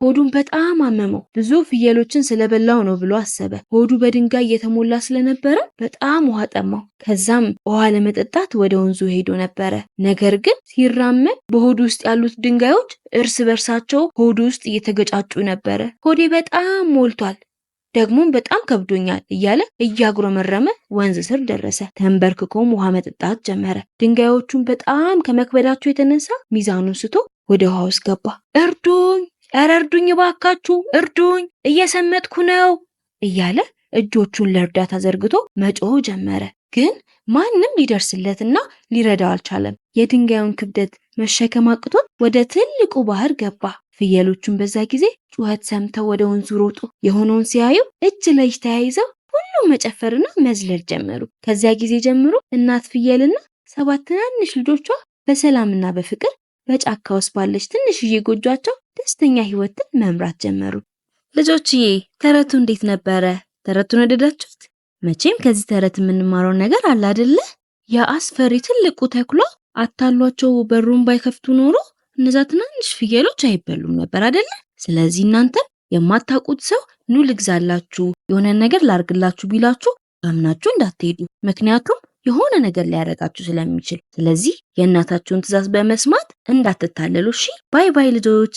ሆዱን በጣም አመመው። ብዙ ፍየሎችን ስለበላው ነው ብሎ አሰበ። ሆዱ በድንጋይ የተሞላ ስለነበረ በጣም ውሃ ጠማው። ከዛም ውሃ ለመጠጣት ወደ ወንዙ ሄዶ ነበረ። ነገር ግን ሲራመድ በሆዱ ውስጥ ያሉት ድንጋዮች እርስ በርሳቸው ሆዱ ውስጥ እየተገጫጩ ነበረ። ሆዴ በጣም ሞልቷል፣ ደግሞም በጣም ከብዶኛል እያለ እያጉረመረመ ወንዝ ስር ደረሰ። ተንበርክኮም ውሃ መጠጣት ጀመረ። ድንጋዮቹን በጣም ከመክበዳቸው የተነሳ ሚዛኑን ስቶ ወደ ውሃ ውስጥ ገባ። እርዱኝ፣ ኧረ እርዱኝ፣ እባካችሁ እርዱኝ፣ እየሰመጥኩ ነው እያለ እጆቹን ለእርዳታ ዘርግቶ መጮህ ጀመረ። ግን ማንም ሊደርስለትና ሊረዳው አልቻለም። የድንጋዩን ክብደት መሸከም አቅቶት ወደ ትልቁ ባህር ገባ። ፍየሎቹን በዛ ጊዜ ጩኸት ሰምተው ወደ ወንዙ ሮጡ። የሆነውን ሲያዩ እጅ ለእጅ ተያይዘው ሁሉም መጨፈርና መዝለል ጀመሩ። ከዚያ ጊዜ ጀምሮ እናት ፍየልና 7 ትናንሽ ልጆቿ በሰላምና በፍቅር በጫካ ውስጥ ባለች ትንሽዬ ጎጇቸው ደስተኛ ሕይወትን መምራት ጀመሩ። ልጆችዬ፣ ተረቱ እንዴት ነበረ? ተረቱን ወደዳችሁት? መቼም ከዚህ ተረት የምንማረው ነገር አለ አይደለ? ያ አስፈሪ ትልቁ ተኩላ አታሏቸው በሩን ባይከፍቱ ኖሮ እነዛ ትናንሽ ፍየሎች አይበሉም ነበር አይደለ? ስለዚህ እናንተም የማታውቁት ሰው ኑ ልግዛላችሁ፣ የሆነ ነገር ላርግላችሁ ቢላችሁ አምናችሁ እንዳትሄዱ። ምክንያቱም የሆነ ነገር ሊያደርጋችሁ ስለሚችል። ስለዚህ የእናታችሁን ትዕዛዝ በመስማት እንዳትታለሉ። እሺ? Bye bye ልጆች።